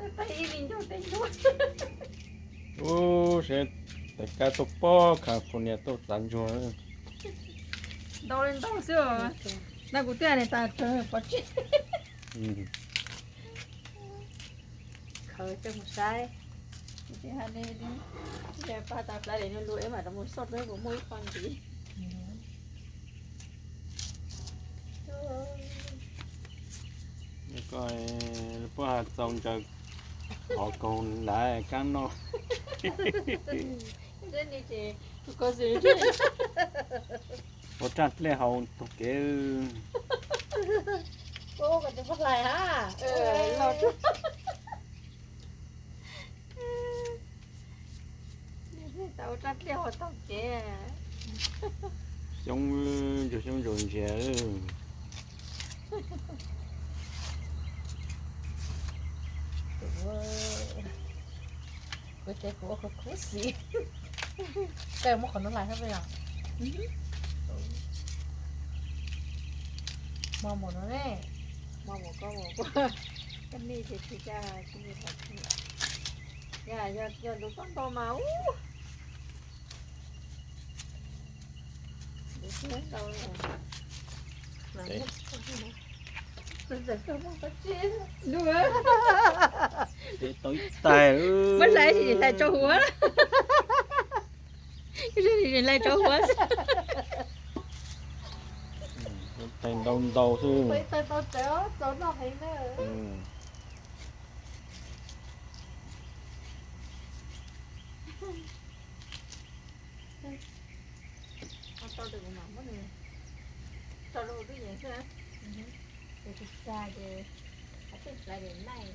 Ib li ncauj tej ncauj. Ub, seb tais kab tuaj pob California tuaj txav ntsuag. Ntau li ntau xwb. Na kuv twb hais tas pov tseg. Khaws coj mus saib. Pab tas plab li lus es mam rov mus xauj seb puas muaj ib qho ntxiv. Puab has txaus ntsaws qhov kaus ntawd kab noj. Ua raj dlej haus taug kev. Xyoob, ntsuag xyoob ntsuag ntsiag. Kuv ces kuv ua khub khub xis. Koj muab qhov no hlais thiab peb os? Mos npaum no ne. Mos npaum koj, mos npaum koj. Koj nej ces tsis kaj tsis ntau. Yog, yog tus koj ntau mas ub. Tau ib tais. Muab hlais tsis hlais rau huv. Hlais rau huv. Tais ntau ntau xwb. Tso rau hauv tub yees xwb na. Ces tsis txag ces hais tej hlais daim naij.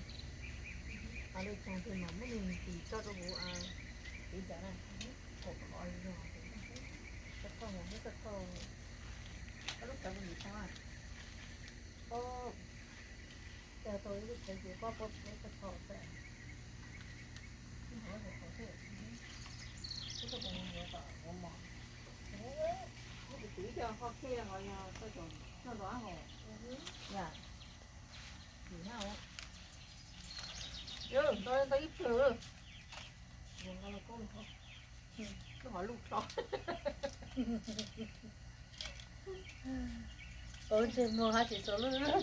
Qhov lwm tsog ces mam muab nws ntim tso rau hauv tiv ntawd na. Koj thauj, koj thauj, koj lub kawm mus ntim tso. Koj tau ib lub tsev ces koj pab tsev koj thauj xwb. Tus twv coj ho khej ho yog coj nrov hos. Ntau ntau ib plawg. Lub hov luj tso. Ua ntsej muag hab tsis txaus lub lub.